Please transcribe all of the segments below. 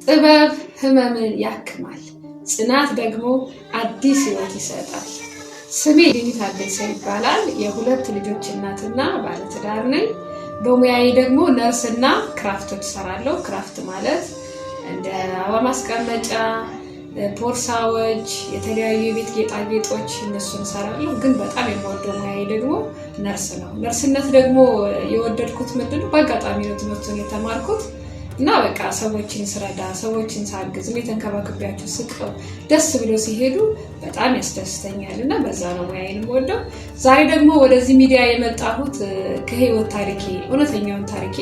ጥበብ ህመምን ያክማል፣ ጽናት ደግሞ አዲስ ህይወት ይሰጣል። ስሜ ሊኒ ታደሰ ይባላል። የሁለት ልጆች እናትና ባለትዳር ነኝ። በሙያዬ ደግሞ ነርስና craft ኦች እሰራለሁ። Craft ማለት እንደ አበባ ማስቀመጫ፣ ቦርሳዎች፣ የተለያዩ የቤት ጌጣጌጦች እነሱን እሰራለሁ። ግን በጣም የምወደው ሙያዬ ደግሞ ነርስ ነው። ነርስነት ደግሞ የወደድኩት ምንድን ነው? በአጋጣሚ ነው ትምህርቱን የተማርኩት እና በቃ ሰዎችን ስረዳ፣ ሰዎችን ሳግዝ፣ እኔ ተንከባክቤያቸው ስቀው ደስ ብሎ ሲሄዱ በጣም ያስደስተኛል እና በዛ ነው ሙያዬን የምወደው። ዛሬ ደግሞ ወደዚህ ሚዲያ የመጣሁት ከህይወት ታሪኬ እውነተኛውን ታሪኬ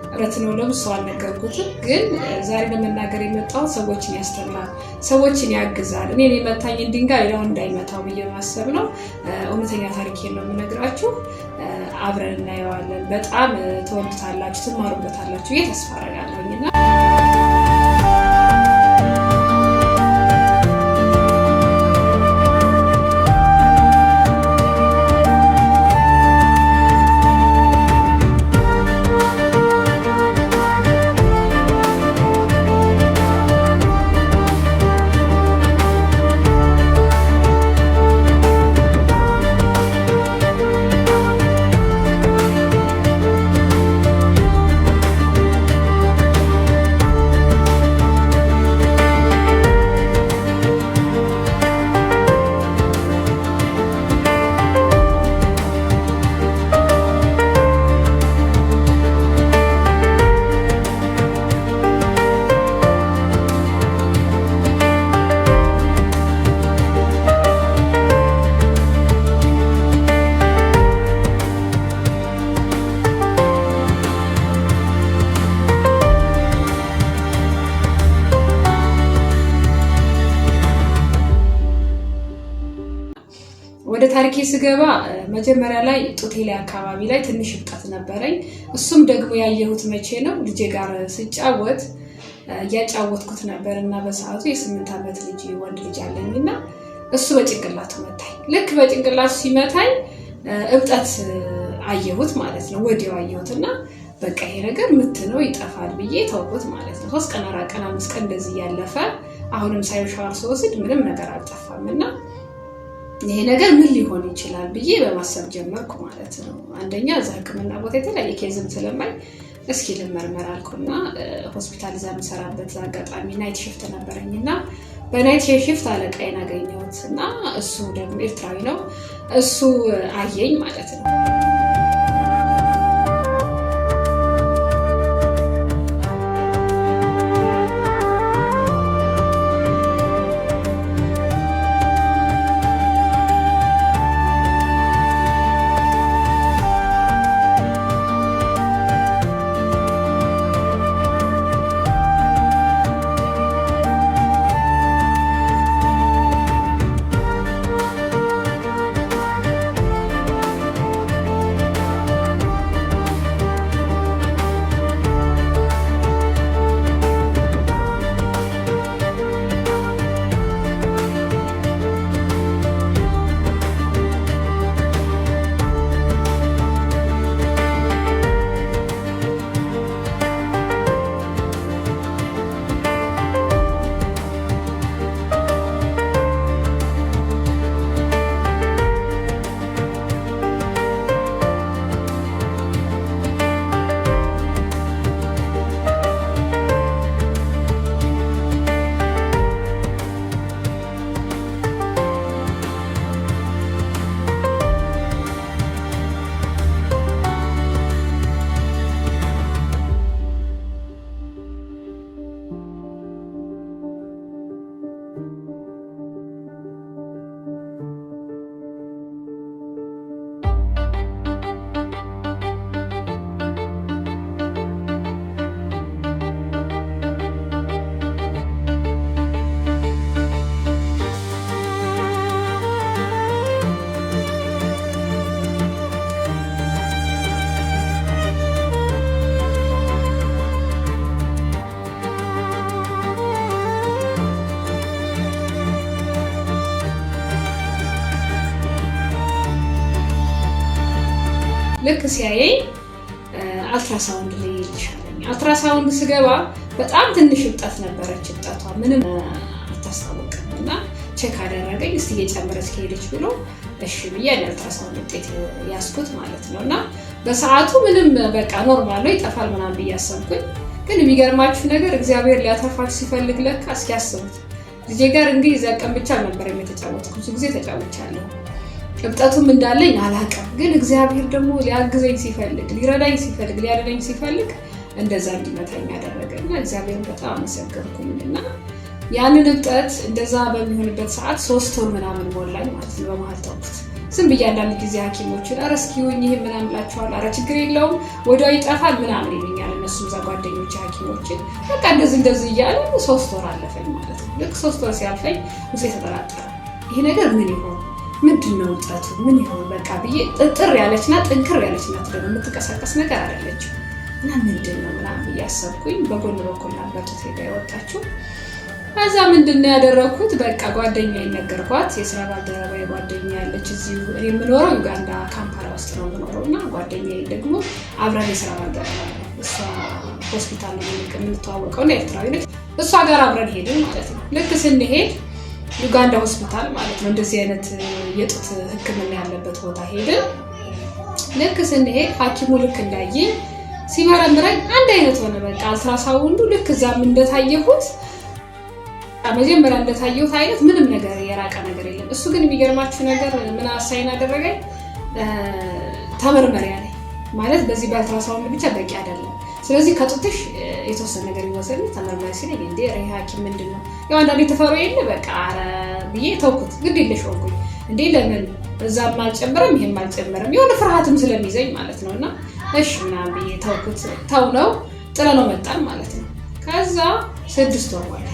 እውነት ነው፣ ለብዙ ሰው አልነገርኩትም። ግን ዛሬ ለመናገር የመጣሁት ሰዎችን ያስተምራል፣ ሰዎችን ያግዛል፣ እኔን የመታኝን ድንጋይ ሌላውን እንዳይመታው ብዬ ማሰብ ነው። እውነተኛ ታሪኬን ነው የምነግራችሁ። አብረን እናየዋለን። በጣም ትወዱታላችሁ፣ ትማሩበታላችሁ ብዬ ተስፋ አደርጋለሁኝ። ወደ ታሪኬ ስገባ መጀመሪያ ላይ ጡቴ ላይ አካባቢ ላይ ትንሽ እብጠት ነበረኝ። እሱም ደግሞ ያየሁት መቼ ነው? ልጄ ጋር ስጫወት እያጫወትኩት ነበር እና በሰዓቱ የ8 ዓመት ልጅ ወንድ ልጅ አለኝ እና እሱ በጭንቅላቱ መታኝ። ልክ በጭንቅላቱ ሲመታኝ እብጠት አየሁት ማለት ነው። ወዲያው አየሁት እና በቃ ይሄ ነገር ምት ነው ይጠፋል ብዬ ተውኩት ማለት ነው። 3 ቀን 4 ቀን 5 ቀን እንደዚህ እያለፈ አሁንም ሳይው ሻወር ስወስድ ምንም ነገር አልጠፋም እና ይሄ ነገር ምን ሊሆን ይችላል ብዬ በማሰብ ጀመርኩ ማለት ነው። አንደኛ እዛ ሕክምና ቦታ የተለያየ case ም ስለማይ እስኪ ልመርመር አልኩና ሆስፒታል እዛ የምሰራበት አጋጣሚ night shift ነበረኝ እና በ night shift አለቃዬን አገኘሁት እና እሱ ደግሞ ኤርትራዊ ነው። እሱ አየኝ ማለት ነው። ልክ ሲያየኝ አልትራሳውንድ ልይልሽ አለኝ። አልትራሳውንድ ስገባ በጣም ትንሽ እብጠት ነበረች። እብጠቷ ምንም አታስታውቅም እና check አደረገኝ። እስቲ እየጨመረች ከሄደች ብሎ እሺ ብዬ አልትራሳውንድ ውጤት ያስኩት ማለት ነው። እና በሰዓቱ ምንም በቃ normal ነው ይጠፋል ምናምን ብዬ አሰብኩኝ። ግን የሚገርማችሁ ነገር እግዚአብሔር ሊያተርፋችሁ ሲፈልግ ለካ እስኪ አስቡት። ልጄ ጋር እንግዲህ እዛ ቀን ብቻ ነበር የተጫወትኩ፣ ብዙ ጊዜ ተጫውቻለሁ። እብጠቱም እንዳለኝ አላውቅም። ግን እግዚአብሔር ደግሞ ሊያግዘኝ ሲፈልግ፣ ሊረዳኝ ሲፈልግ፣ ሊያድነኝ ሲፈልግ እንደዛ እንዲመታኝ አደረገ እና እግዚአብሔርን በጣም አመሰገንኩኝ። እና ያንን እብጠት እንደዛ በሚሆንበት ሰዓት 3 ወር ምናምን ሞላኝ ማለት ነው። በመሀል ተውኩት። ዝም ብዬ አንዳንድ ጊዜ ሐኪሞችን ኧረ እስኪ ይሁን ይሄ ምናምን እላቸዋለሁ። ኧረ ችግር የለውም ወዲያው ይጠፋል ምናምን ይሉኛል። እነሱም እዛ ጓደኞች ሐኪሞችን በቃ እንደዚህ እንደዚህ እያለ 3 ወር አለፈኝ ማለት ነው። ልክ 3 ወር ሲያልፈኝ ውስጤ ተጠራጠረ። ይሄ ነገር ምን ይሆን፣ ምንድን ነው እብጠቱ፣ ምን ይሆን በቃ ብዬ ጥጥር ያለችና ጥንክር ያለች ናት፣ ደግሞ የምትንቀሳቀስ ነገር አይደለችም። እና ምንድን ነው ምናምን ብዬ አሰብኩኝ። በጎን በኩል ነበር ጡቴ ጋር የወጣችው። ከዛ ምንድን ነው ያደረግኩት? በቃ ጓደኛዬን ነገርኳት። የስራ ባልደረባ ጓደኛ ያለች እዚሁ፣ እኔ የምኖረው ዩጋንዳ ካምፓላ ውስጥ ነው የምኖረው እና ጓደኛዬ ደግሞ አብረን የስራ ባልደረባ ነው። እሷ ሆስፒታል ነው የምንተዋወቀው እና ኤርትራዊ ነች። እሷ ጋር አብረን ሄድን ማለት ነው። ልክ ስንሄድ ዩጋንዳ ሆስፒታል ማለት ነው፣ እንደዚህ አይነት የጡት ሕክምና ያለበት ቦታ ሄድን። ልክ ስንሄድ ሐኪሙ ልክ እንዳየኝ ሲመረምረኝ አንድ አይነት ሆነ። በቃ አልትራሳውንዱ ልክ እዛም እንደታየሁት መጀመሪያ እንደታየሁት አይነት ምንም ነገር የራቀ ነገር የለም። እሱ ግን የሚገርማችሁ ነገር ምን assign አደረገኝ፣ ተመርመሪ አለኝ። ማለት በዚህ በአልትራሳውንድ ብቻ በቂ አይደለም። ስለዚህ ከጡትሽ የተወሰነ ነገር ይወሰድ ተመርመሪ ሲለኝ፣ እንዴ ይሄ ሐኪም ምንድን ነው? ያው አንዳንዴ ተፈሮ የለ በቃ ኧረ ብዬ ተውኩት። ግድ የለሽ ሆንኩኝ። እንዴ ለምን እዛም አልጨምርም ይሄም አልጨምርም፣ የሆነ ፍርሃትም ስለሚይዘኝ ማለት ነው። እና እሺ ምናምን ብዬ ተውኩት። ተው ነው ጥለነው መጣን ማለት ነው። ከዛ 6 ወር ሞላ።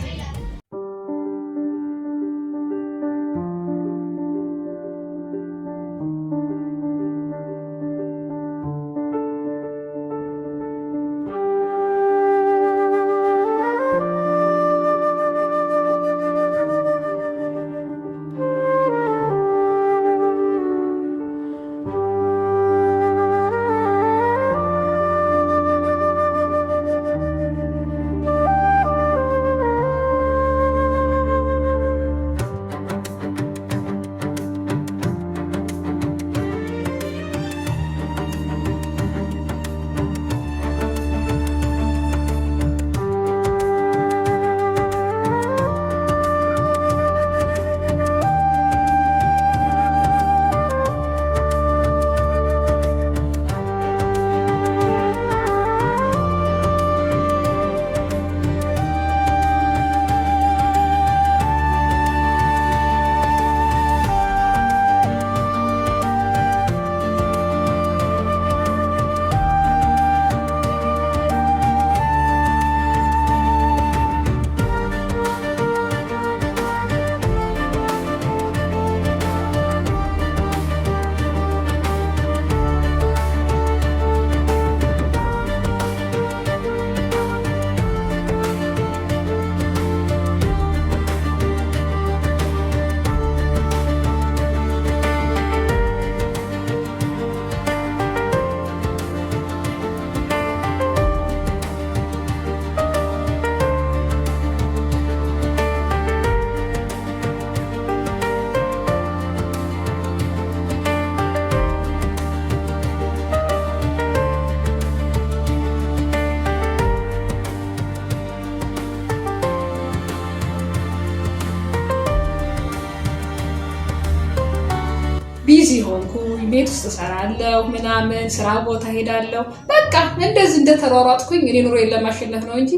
Busy ሆንኩ። ቤት ውስጥ እሰራለሁ ምናምን፣ ስራ ቦታ ሄዳለሁ። በቃ እንደዚህ እንደተሯሯጥኩኝ እኔ ኑሮዬን ለማሸነፍ ነው እንጂ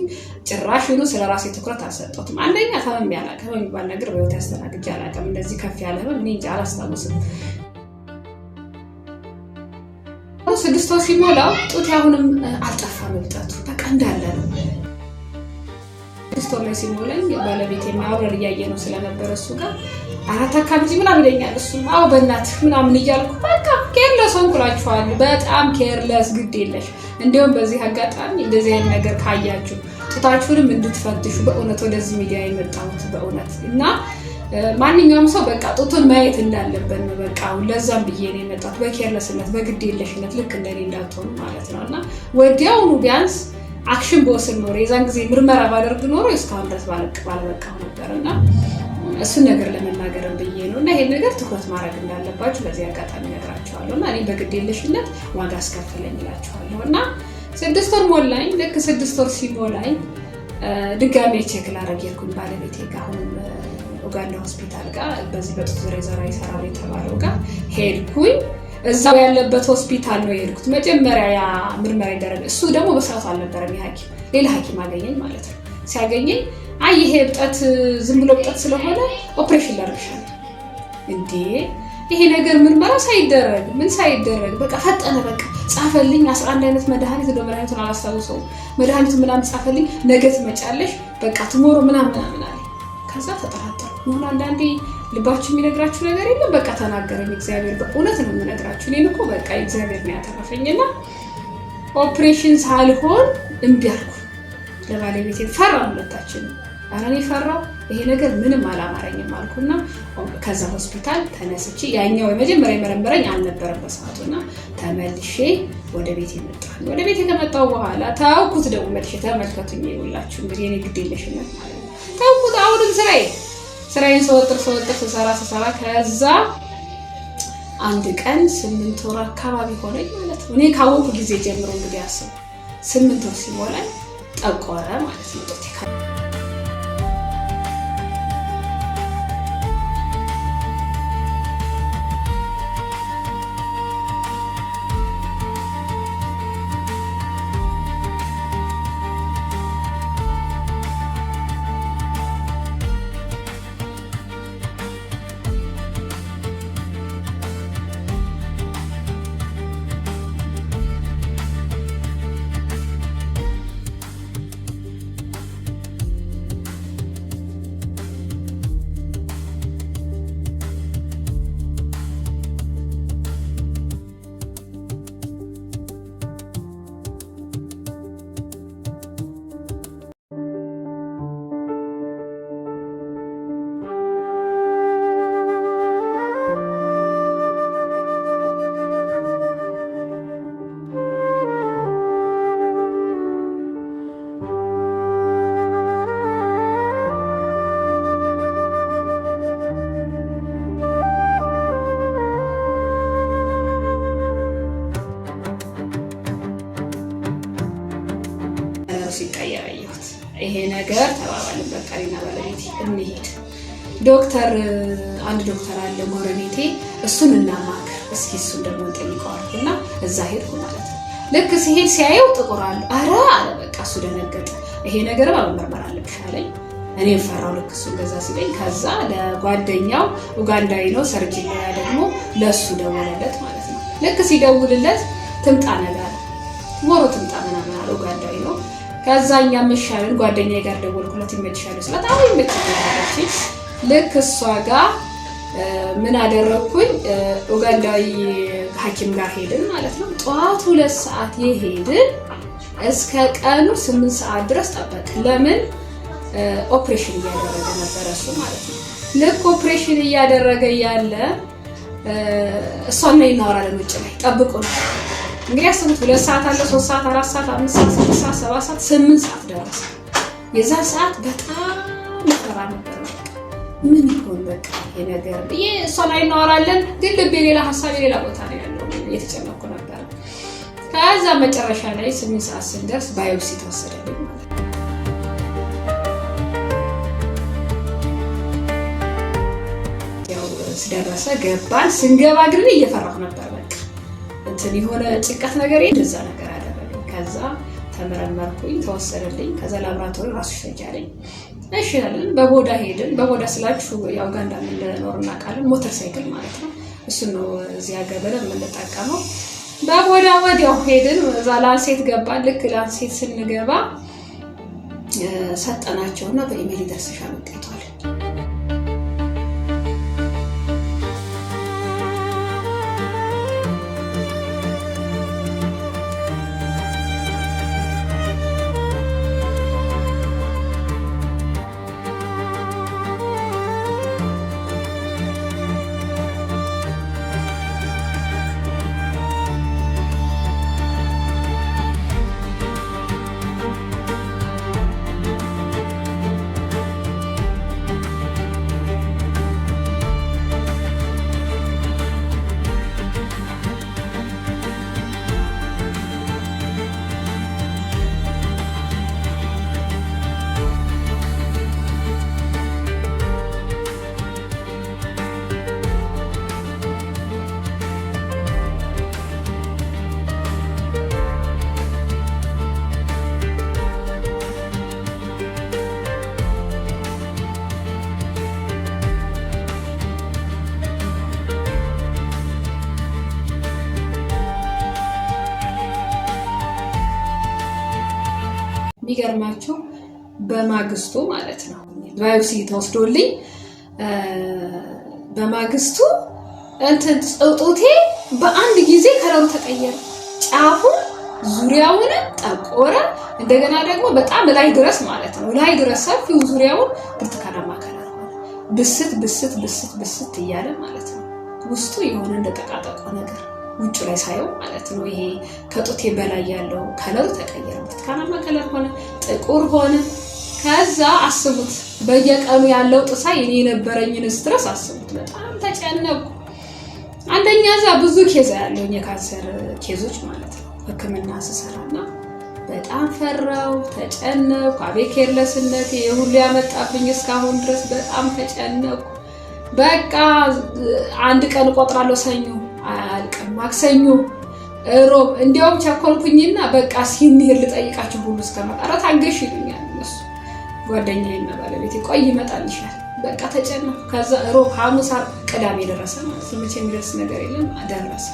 ጭራሽኑ ስለ ራሴ ትኩረት አልሰጠሁትም። አንደኛ ታምሜ አላውቅም። ህመም የሚባል ነገር በህይወት ያስተናግጄ አላውቅም። እንደዚህ ከፍ ያለ ህመም እኔ እንጃ አላስታውስም። 6 ወር ሲሞላው ጡቴ አሁንም አልጠፋም እብጠቱ፣ በቃ እንዳለ ነው። 6 ወር ላይ ሲሞላኝ ባለቤቴ አብረን እያየ ነው ስለነበረ እሱ ጋር አራት አካባቢ ምናምን ይለኛል። እሱም አዎ በእናትህ ምናምን እያልኩ በቃ careless ሆንኩ እላችኋለሁ። በጣም careless፣ ግድ የለሽ። እንዲሁም በዚህ አጋጣሚ እንደዚህ አይነት ነገር ካያችሁ ጡታችሁንም እንድትፈትሹ በእውነት ወደዚህ ሚዲያ የመጣሁት በእውነት እና ማንኛውም ሰው በቃ ጡቱን ማየት እንዳለበት ነው። በቃ አሁን ለዛም ብዬ ነው የመጣሁት። በ careless ነት በግድ የለሽነት ልክ እንደኔ እንዳትሆኑ ማለት ነው እና ወዲያውኑ ቢያንስ Action ብወስድ ኖሮ፣ የዛን ጊዜ ምርመራ ባደርግ ኖሮ እስካሁን ድረስ ባልበቃሁ ነበር። እና እሱን ነገር ለመናገር ብዬ ነው። እና ይሄን ነገር ትኩረት ማድረግ እንዳለባችሁ በዚህ አጋጣሚ እነግራችኋለሁ። እና እኔ በግዴለሽነት ዋጋ አስከፈለኝ እላችኋለሁ። እና 6 ወር ሞላኝ። ልክ 6 ወር ሲሞላኝ ድጋሜ check ላደርግ ሄድኩኝ ባለቤቴ ጋር፣ አሁንም ኡጋንዳ ሆስፒታል ጋር፣ በዚህ በጡት ዙሪያ ዘራ ይሰራል የተባለው ጋር ሄድኩኝ። እዛው ያለበት ሆስፒታል ነው የሄድኩት። መጀመሪያ ያ ምርመራ ይደረግ፣ እሱ ደግሞ በሰዓቱ አልነበረም የሐኪም ሌላ ሐኪም አገኘኝ ማለት ነው። ሲያገኘኝ አይ ይሄ እብጠት ዝም ብሎ እብጠት ስለሆነ ኦፕሬሽን ላደርግሻለሁ። እንዴ፣ ይሄ ነገር ምርመራ ሳይደረግ ምን ሳይደረግ በቃ ፈጠነ። በቃ ጻፈልኝ 11 አይነት መድኃኒት፣ እንደ መድኃኒቱን አላስታውሰውም። መድኃኒቱ ምናምን ጻፈልኝ። ነገ ትመጫለሽ፣ በቃ tomorrow ምናምን ምናምን አለ። ከዛ ተጠራጠሩ ይሁን፣ አንዳንዴ ልባችሁ የሚነግራችሁ ነገር የለም። በቃ ተናገረኝ እግዚአብሔር። በእውነት ነው የምነግራችሁ። እኔን እኮ በቃ እግዚአብሔር ነው ያተረፈኝና ኦፕሬሽን ሳልሆን እምቢ አልኩ ለባለቤቴ። ፈራ ሁለታችንም። ኧረ እኔ ፈራው፣ ይሄ ነገር ምንም አላማረኝም አልኩና ከዛ ሆስፒታል ተነስቼ፣ ያኛው የመጀመሪያ የመረመረኝ አልነበረም በሰዓቱ፣ እና ተመልሼ ወደ ቤት መጣሁ። ወደ ቤት ከመጣሁ በኋላ ታውኩት ደግሞ መልሼ፣ ተመልከቱኝ፣ ይኸውላችሁ እንግዲህ የኔ ግዴለሽነት ማለት ነው። ታውኩት፣ አሁንም ስራዬን ሰወጥር ሰወጥር ስሰራ ስሰራ፣ ከዛ አንድ ቀን 8 ወር አካባቢ ሆነኝ ማለት ነው። እኔ ካወኩ ጊዜ ጀምሮ እንግዲህ አስቡ፣ 8 ወር ሲሞላኝ ጠቆረ ማለት ነው ጡቴ። ሲቀየር አየሁት። ይሄ ነገር ተባባልን። በቃ እኔና ባለቤቴ እንሂድ፣ ዶክተር፣ አንድ ዶክተር አለ ጎረቤቴ፣ እሱን እናማክር እስኪ፣ እሱን ደግሞ እንጠይቀዋል እና እዛ ሄድኩ ማለት ነው። ልክ ሲሄድ ሲያየው ጥቁር አለ። አረ አለ፣ በቃ እሱ ደነገጠ። ይሄ ነገር መመርመር አለብሽ አለኝ። እኔም ፈራው ልክ እሱ እንደዛ ሲለኝ። ከዛ ለጓደኛው፣ ኡጋንዳዊ ነው surgeon ደግሞ፣ ለእሱ ደወለለት ማለት ነው። ልክ ሲደውልለት ትምጣ ነገር tomorrow ትምጣ ምናምን አለ፣ ኡጋንዳዊ ነው። ከዛ እኛ መሻለን ጓደኛዬ ጋር ደወልኩለት፣ ይመችሻል ስላት አዎ ይመችኛል አለችኝ። ልክ እሷ ጋር ምን አደረግኩኝ? ኡጋንዳዊ ሐኪም ጋር ሄድን ማለት ነው። ጠዋት 2 ሰዓት የሄድን እስከ ቀኑ 8 ሰዓት ድረስ ጠበቅ። ለምን? ኦፕሬሽን እያደረገ ነበረ እሱ ማለት ነው። ልክ ኦፕሬሽን እያደረገ ያለ እሷና እናወራለን ውጭ ላይ ጠብቁ ነው። እንግዲህ አስቡት፣ 2 ሰዓት አለ፣ 3 ሰዓት፣ 4 ሰዓት፣ 5 ሰዓት፣ 6 ሰዓት፣ 7 ሰዓት፣ 8 ሰዓት ደረሰ። የዛ ሰዓት በጣም ፈራ ነበር። ምን ይሆን በቃ ይሄ ነገር ብዬ እሷ ላይ እናወራለን፣ ግን ልቤ ሌላ፣ ሀሳቤ ሌላ ቦታ ነው ያለው። እየተጨነኩ ነበር። ከዛ መጨረሻ ላይ 8 ሰዓት ስንደርስ biopsy ተወሰደልኝ ማለት ነው። ያው ስደረሰ ገባን። ስንገባ ግን እየፈራሁ ነበር። በቃ እንትን የሆነ ጭንቀት ነገር እንደዛ ነገር አደረገኝ። ከዛ ተመረመርኩኝ፣ ተወሰደልኝ። ከዛ ላብራቶሪ ራሱ ይፈጃለኝ። እሺ አለን። በቦዳ ሄድን። በቦዳ ስላችሁ ያው ኡጋንዳ እንደኖር እናውቃለን። ሞተር ሳይክል ማለት ነው። እሱን ነው እዚህ ሀገር በደንብ የምንጠቀመው። በቦዳ ወዲያው ሄድን። እዛ ላንሴት ገባን። ልክ ላንሴት ስንገባ ሰጠናቸውና በኢሜል ይደርስሻል ውጤቱ አለ። የሚገርማችሁ በማግስቱ ማለት ነው biopsy ተወስዶልኝ በማግስቱ እንትን ጡቴ በአንድ ጊዜ color ኡ ተቀየረ። ጫፉን ዙሪያውን ጠቆረ። እንደገና ደግሞ በጣም ላይ ድረስ ማለት ነው ላይ ድረስ ሰፊው ዙሪያውን ብርቱካናማ color ሆነ። ብስት ብስት ብስት ብስት እያለ ማለት ነው። ውስጡ የሆነ እንደ ጠቃጠቆ ነገር ውጭ ላይ ሳየው ማለት ነው። ይሄ ከጡቴ በላይ ያለው color ኡ ተቀየረ። ብርቱካናማ color ሆነ፣ ጥቁር ሆነ። ከዛ አስቡት በየቀኑ ያለው ጥሳ የኔ የነበረኝን stress አስቡት። በጣም ተጨነቁ። አንደኛ እዛ ብዙ case ያለውን የካንሰር case ኦች ማለት ነው ሕክምና ስሰራና በጣም ፈራው፣ ተጨነኩ። አቤት careless ነቴ ሁሉ ያመጣብኝ እስካሁን ድረስ በጣም ተጨነኩ። በቃ አንድ ቀን እቆጥራለሁ፣ ሰኞ አያልቅም፣ ማክሰኞ፣ እሮብ። እንዲያውም ቸኮልኩኝና በቃ እስኪ እንሂድ ልጠይቃቸው ሁሉ እስከመጣ ኧረ ታገሽ ይሉኛል እነሱ ጓደኛዬና ባለቤቴ፣ ቆይ ይመጣልሻል። በቃ ተጨነኩ። ከዛ እሮብ፣ ሐሙስ፣ ዓርብ፣ ቅዳሜ ደረሰ ማለት ነው። መቼ የሚደርስ ነገር የለም ደረሰ።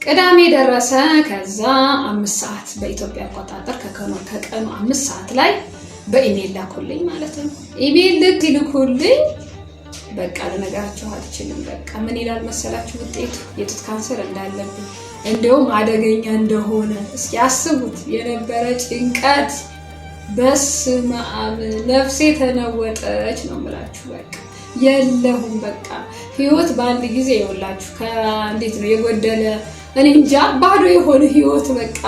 ቅዳሜ ደረሰ። ከዛ 5 ሰዓት በኢትዮጵያ አቆጣጠር ከቀኑ 5 ሰዓት ላይ በኢሜል ላኩልኝ ማለት ነው። ኢሜል ልክ ይልኩልኝ በቃ ልነግራችሁ አልችልም። በቃ ምን ይላል መሰላችሁ ውጤቱ የጡት ካንሰር እንዳለብኝ እንዲያውም አደገኛ እንደሆነ። እስኪ አስቡት የነበረ ጭንቀት። በስመ አብ ነፍሴ ተነወጠች ነው የምላችሁ። በቃ የለሁም በቃ ህይወት በአንድ ጊዜ ይኸውላችሁ ከእንዴት ነው የጎደለ እኔ እንጃ ባዶ የሆነ ህይወት በቃ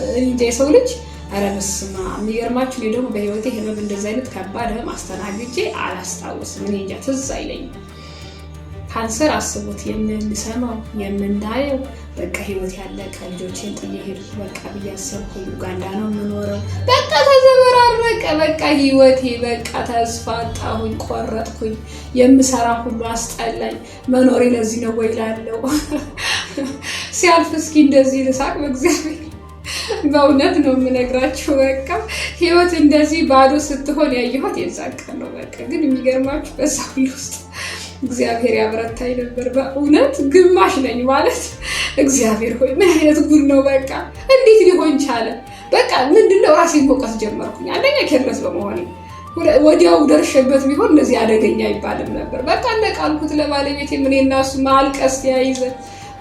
እኔ እንጃ የሰው ልጅ ኧረ በስመ አብ። የሚገርማችሁ እኔ ደግሞ በህይወቴ ህመም እንደዚህ አይነት ከባድ ህመም አስተናግጄ አላስታውስም። እኔ እንጃ ትዝ አይለኝም። ካንሰር አስቡት፣ የምንሰማው የምናየው በቃ ህይወት ያለቀ ልጆቼን ጥዬ ሄድኩ በቃ ብዬ አሰብኩኝ። ኡጋንዳ ነው የምኖረው። በቃ ተዘበራረቀ። በቃ ህይወቴ በቃ ተስፋ አጣሁኝ፣ ቆረጥኩኝ። የምሰራ ሁሉ አስጠላኝ። መኖሬ ለዚህ ነው ወይ እላለሁ። ሲያልፍ እስኪ እንደዚህ ልሳቅ በእግዚአብሔር። በእውነት ነው የምነግራችሁ። በቃ ህይወት እንደዚህ ባዶ ስትሆን ያየኋት የዛን ቀን ነው። በቃ ግን የሚገርማችሁ በዛ ሁሉ ውስጥ እግዚአብሔር ያበረታኝ ነበር። በእውነት ግማሽ ነኝ ማለት እግዚአብሔር ሆይ ምን አይነት ጉድ ነው? በቃ እንዴት ሊሆን ቻለ? በቃ ምንድነው ራሴን መውቀስ ጀመርኩኝ። አንደኛ careless በመሆኔ ወዲያው ደርሼበት ቢሆን እንደዚህ አደገኛ አይባልም ነበር። በቃ እንደቃልኩት ለባለቤቴ ምን እና እሱ ማልቀስ ተያይዘን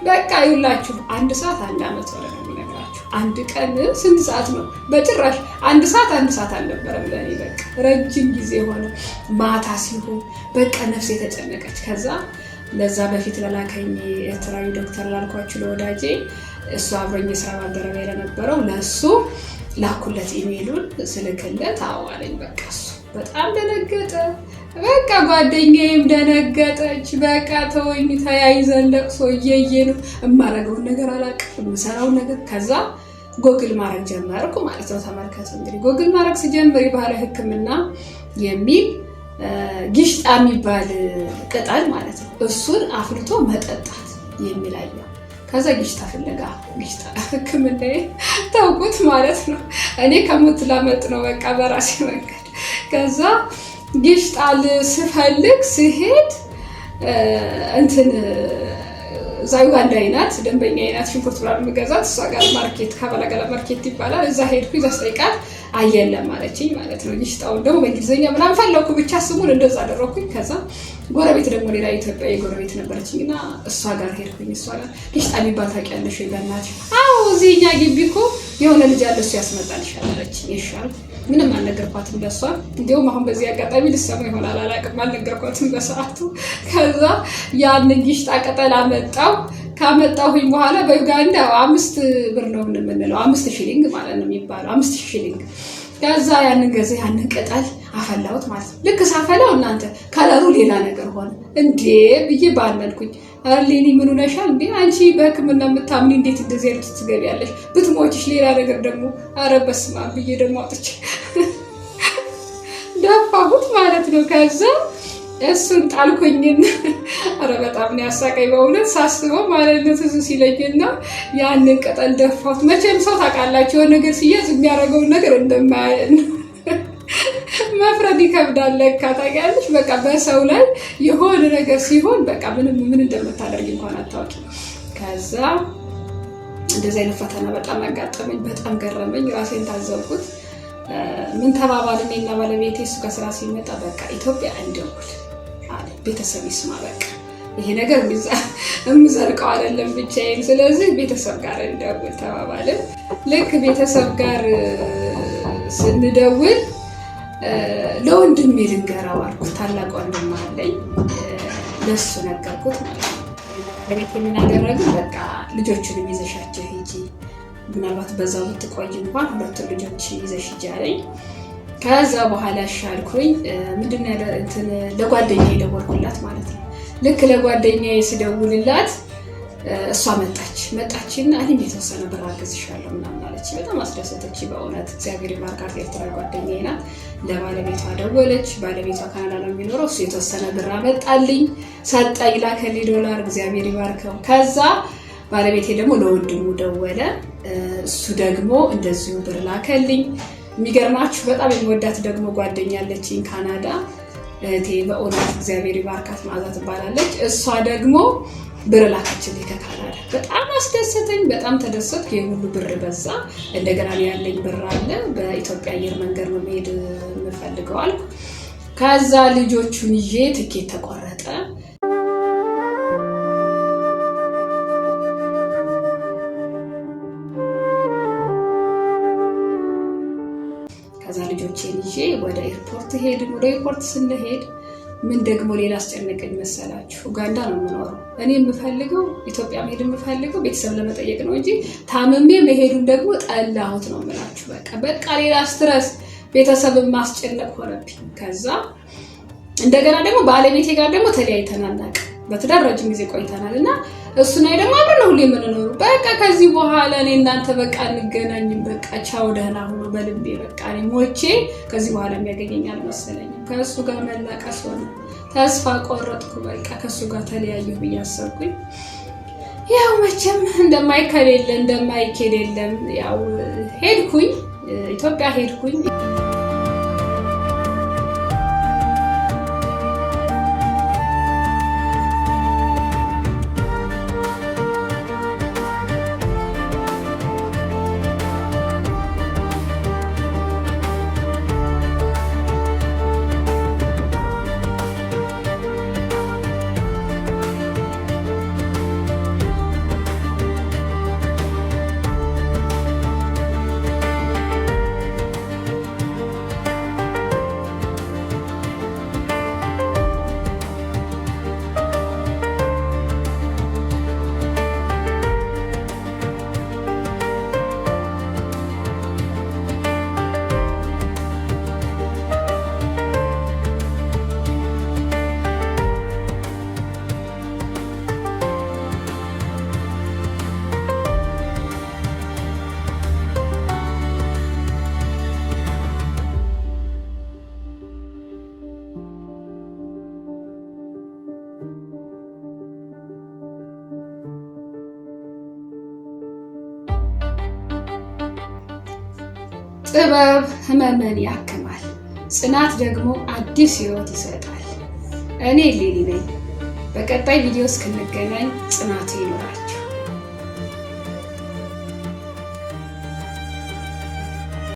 በቃ ይውላችሁ አንድ ሰዓት አንድ ዓመት ሆነ ነው የምነግራችሁ። አንድ ቀን ስንት ሰዓት ነው? በጭራሽ አንድ ሰዓት አንድ ሰዓት አልነበረም ለእኔ። በቃ ረጅም ጊዜ ሆነ። ማታ ሲሆን በቃ ነፍሴ የተጨነቀች። ከዛ ለዛ በፊት ለላከኝ ኤርትራዊ ዶክተር ላልኳችሁ ለወዳጄ እሱ አብሮኝ የስራ ባልደረባ ለነበረው ለእሱ ላኩለት ኢሜሉን። ስልክለት አዎ አለኝ። በቃ እሱ በጣም ደነገጠ። በቃ ጓደኛዬም ደነገጠች። በቃ ተወኝ፣ ተያይዘን ለቅሶ እየየ ነው። የማረገውን ነገር አላውቅም፣ የምሰራውን ነገር። ከዛ ጎግል ማድረግ ጀመርኩ ማለት ነው። ተመልከቱ እንግዲህ ጎግል ማድረግ ስጀምር የባህላዊ ሕክምና የሚል ጊሽጣ የሚባል ቅጠል ማለት ነው፣ እሱን አፍልቶ መጠጣት የሚል አየሁ። ከዛ ጊሽጣ ፍለጋ ጊሽጣ ሕክምና ታውቁት ማለት ነው። እኔ ከሞት ላመጥ ነው በቃ በራሴ መንገድ። ከዛ ጊሽጣ ስፈልግ ስሄድ እንትን እዛ ዩጋንዳዊ ናት፣ ደንበኛዬ ናት። ሽንኩርት ምናምን የምገዛት እሷ ጋር market ካባላጋላ market ይባላል። እዛ ሄድኩኝ። እዛ ስጠይቃት አየለም አለችኝ ማለት ነው። ጊሽጣውን ደግሞ በእንግሊዝኛ ምናምን ፈለኩ፣ ብቻ ስሙን እንደዛ አደረኩኝ። ከዛ ጎረቤት ደግሞ ሌላ ኢትዮጵያዊ ጎረቤት ነበረችኝ እና እሷ ጋር ሄድኩኝ። እሷ ጋር ጊሽጣ የሚባል ታውቂያለሽ ወይ በእናትሽ? አዎ እዚህ እኛ ግቢ እኮ የሆነ ልጅ አለ እሱ ያስመጣልሻል አለችኝ። እሺ አልኩ። ምንም አልነገርኳትም ለእሷ። እንዲሁም አሁን በዚህ አጋጣሚ ልሰማ ይሆናል አላውቅም፣ አልነገርኳትም በሰዓቱ። ከዛ ያንን ጊሽጣ ቅጠል አመጣው። ካመጣሁኝ በኋላ በዩጋንዳ 5 ብር ነው የምንለው፣ 5 ሺሊንግ ማለት ነው የሚባለው፣ 5 ሺሊንግ። ከዛ ያንን ገዛ ያንን ቅጠል አፈላሁት ማለት ነው። ልክ ሳፈላው እናንተ ከለሩ ሌላ ነገር ሆነ። እንዴ ብዬ ባነንኩኝ። ሌኒ ምን ሆነሻል እንዴ አንቺ በሕክምና የምታምኒ እንዴት እንደዚህ አይነት ትገቢያለሽ? ብትሞችሽ ሌላ ነገር ደግሞ ኧረ በስመ አብ ብዬ ደግሞ አውጥቼ ደፋሁት ማለት ነው። ከዛ እሱን ጣልኩኝና ኧረ በጣም ነው ያሳቀኝ በእውነት ሳስበው ማለት ነው ትዝ ሲለኝና ያንን ቅጠል ደፋሁት። መቼም ሰው ታውቃላችሁ የሆነ ነገር ሲያዝ የሚያደርገውን ነገር እንደማያ መፍረድ ይከብዳል ለካ ታውቂያለሽ። በቃ በሰው ላይ የሆነ ነገር ሲሆን በቃ ምንም ምን እንደምታደርግ እንኳን አታውቂም። ከዛ እንደዚህ አይነት ፈተና በጣም አጋጠመኝ። በጣም ገረመኝ። ራሴን ታዘብኩት። ምን ተባባልን እኔና ባለቤቴ፣ እሱ ከስራ ሲመጣ በቃ ኢትዮጵያ እንደውል አለ፣ ቤተሰብ ይስማ፣ በቃ ይሄ ነገር የምዘልቀው አይደለም ብቻዬን፣ ስለዚህ ቤተሰብ ጋር እንደውል ተባባልን። ልክ ቤተሰብ ጋር ስንደውል ለወንድሜ ልንገረው አልኩት። ታላቅ ወንድም አለኝ፣ ለሱ ነገርኩት ማለት ነው። ቤት ምን አደረግን? በቃ ልጆቹንም ይዘሻቸው ሂጂ፣ ምናልባት በዛው ብትቆይ እንኳን ሁለቱን ልጆች ይዘሽ ሂጂ አለኝ። ከዛ በኋላ እሺ አልኩኝ። ምንድን ነው እንትን ለጓደኛዬ ደወልኩላት ማለት ነው። ልክ ለጓደኛዬ ስደውልላት እሷ መጣች። መጣችና እኔም የተወሰነ ብር አግዝሻለሁ ምናምን አለች። በጣም አስደሰተች በእውነት እግዚአብሔር ይባርካት። ኤርትራዊ ጓደኛዬ ናት። ለባለቤቷ ደወለች። ባለቤቷ ካናዳ ነው የሚኖረው። እሱ የተወሰነ ብር አመጣልኝ፣ ሰጠኝ፣ ላከልኝ ዶላር። እግዚአብሔር ይባርከው። ከዛ ባለቤቴ ደግሞ ለወንድሙ ደወለ። እሱ ደግሞ እንደዚሁ ብር ላከልኝ። የሚገርማችሁ በጣም የምወዳት ደግሞ ጓደኛ አለችኝ ካናዳ፣ እህቴ፣ በእውነት እግዚአብሔር ይባርካት፣ መዓዛ ትባላለች። እሷ ደግሞ ብር ላከችልኝ ከካናዳ። በጣም አስደሰተኝ፣ በጣም ተደሰትኩ። ይህ ሁሉ ብር በዛ። እንደገና ያለኝ ብር አለ። በኢትዮጵያ አየር መንገድ ነው መሄድ የምፈልገው አልኩ። ከዛ ልጆቹን ይዤ ትኬት ተቆረጠ። ከዛ ልጆቼን ይዤ ወደ ኤርፖርት ሄድን። ወደ ኤርፖርት ስንሄድ ምን ደግሞ ሌላ አስጨነቀኝ መሰላችሁ? ኡጋንዳ ነው የምኖረው። እኔ የምፈልገው ኢትዮጵያ መሄድ የምፈልገው ቤተሰብ ለመጠየቅ ነው እንጂ ታምሜ መሄዱን ደግሞ ጠላሁት ነው የምላችሁ። በቃ በቃ ሌላ stress ቤተሰብን ማስጨነቅ ሆነብኝ። ከዛ እንደገና ደግሞ ባለቤቴ ጋር ደግሞ ተለያይተን አናውቅም። በትዳር ረጅም ጊዜ ቆይተናል እና እሱና እኔ ደግሞ አብረን ነው ሁሌ የምንኖሩ። በቃ ከዚህ በኋላ እኔ እናንተ በቃ እንገናኝም፣ በቃ ቻው፣ ደህና ሁኑ በልቤ በቃ እኔ ሞቼ ከዚህ በኋላ የሚያገኘኝ አልመሰለኝም። ከእሱ ጋር መላቀስ ሆነ። ተስፋ ቆረጥኩ። በቃ ከእሱ ጋር ተለያየሁ ብዬ አሰብኩኝ። ያው መቼም እንደማይከል የለ እንደማይኬድ የለም። ያው ሄድኩኝ፣ ኢትዮጵያ ሄድኩኝ። ጥበብ ህመምን ያክማል፣ ጽናት ደግሞ አዲስ ህይወት ይሰጣል። እኔ ሌሊ ነኝ። በቀጣይ ቪዲዮ እስክንገናኝ ጽናቱ ይኖራችሁ።